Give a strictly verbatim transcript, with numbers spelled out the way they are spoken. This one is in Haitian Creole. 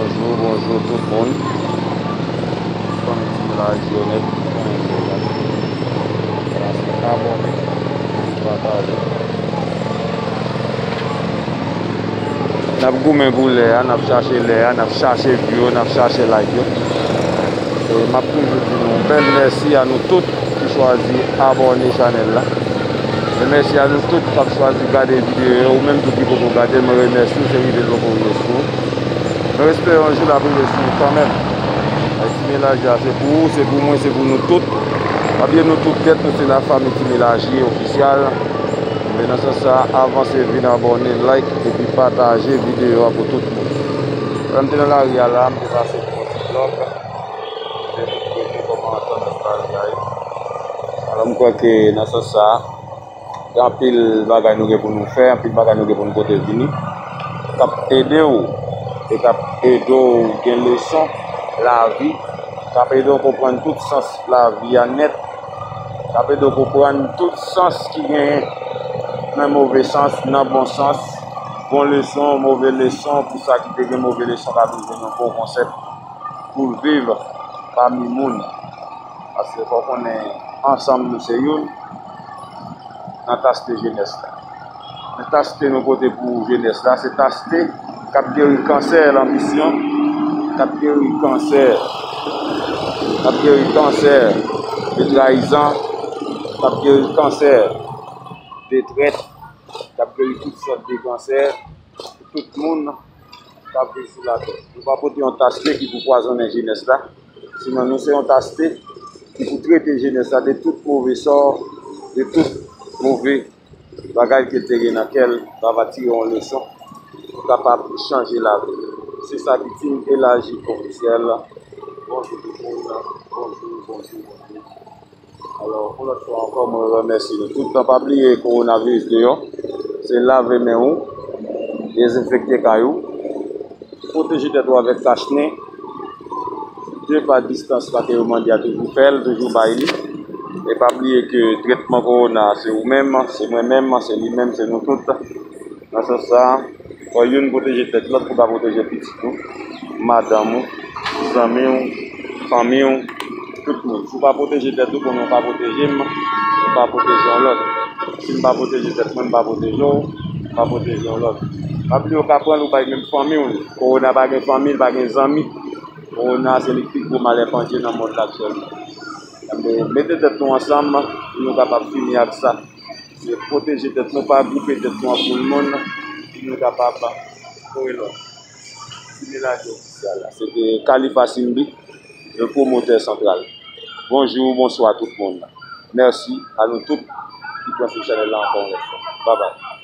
Bonjou, bonjou tout moun. Fanmi Ti Melaj yo nèt. Pase abòne, pataje. N ap goumen pou lè a, n ap chache lè a, n ap chache view yo, n ap chache like yo. E m ap toujou di nou bèl mèsi a nou tout ki chwazi abòne chanèl la. E mèsi a nou tout k ap chwazi gade videyo yo, ou menm tou ki poko gade, mwen remèsye w, se rive l poko rive sou ou. Mwen espere yon jou l ap rive sou ou kanmenm. Ti Melaj la, se pou ou, se pou mwen, se pou nou tout. Pa bliye nou tout nèt, nou se la fanmi Ti Melaj ofisyal. Men nan sans sa, avanse vin abòne, like, epi pataje videyo a pou tout moun. Lè m te nan lari a la, m te pase pou yon ti vlòg. Mwen te montre nou kòman tandans lari a ye. Alò, m kwè ke nan sans sa, gen anpil bagay nou gen pou nou fè, anpil bagay nou gen pou nou pote vini, k ap ede w, e k ap ede w gen leson lavi, k ap ede w konprann tout sans lavi a nèt, k ap ede w konprann tout sans ki genyen nan move sans, nan bon sans, bon leson, move leson, pou sa ki te gen move leson, ka vin jwenn yon bon konsèp pou l viv pami moun. Paske fò w konnen ansanm nou se youn, nan taste jenès la. Men taste nou pote pou jenès la, se taste k ap geri kansè lanbisyon, k ap geri kansè, k ap geri kansè de trayizan, k ap geri kansè de trèt, k ap geri tout sòt de kansè pou tout moun k ap viv sou latè. Nou pa pote yon taste ki pou pwazonnen jenès la, sinon nou se yon taste ki pou trete jenès la de tout move sò, de tout move bagay ke l te gen nan kè l, l ap tire yon leson pou kapab chanje lavi l. Se sa ki Team Elaji Ofisyèl. Bonjou tout moun, bonjou, bonjou, bonjou. Alò, yon lòt fwa ankò, mwen remèsye nou tout. Pa bliye kowonaviris deyò, se lave men ou, dezenfekte kay ou, pwoteje tèt ou avèk kach nen, de pa distans sa ke yo mande a, toujou fè l, toujou bay li. E pa bliye ke trètman kowona se ou menm, se mwen menm, se li menm, se nou tout. Nan sans sa, fò youn pwoteje tèt lòt pou ka pwoteje pitit ou, madanm ou, zanmi w, fanmi w, tout moun. Si w pa pwoteje tèt ou, konnen w pa pwoteje m, ou pa pwoteje yon lòt. Si m pa pwoteje tèt mwen, m pa pwoteje w, m pa pwoteje yon lòt. Pa bliye w ka pran l ou bay menm fanmi w li. Kowona pa gen fanmi, l pa gen zanmi. Kowona se li ki pi gwo malè pandye nan mond la aktyèlman. Ebyen, mete tèt nou ansanm pou nou kapab fini ak sa. Se pwoteje tèt nou, pa gwoupe tèt nou an poul moun, pou nou kapab kore lòt. Ti Melaj Ofisyèl la, se te Khalifa Simbi, le pwomotè santral. Bonjou, bonswa tout moun. Mèsi a nou tout ki pran sou chanèl la ankò yon lòt fwa. Babay.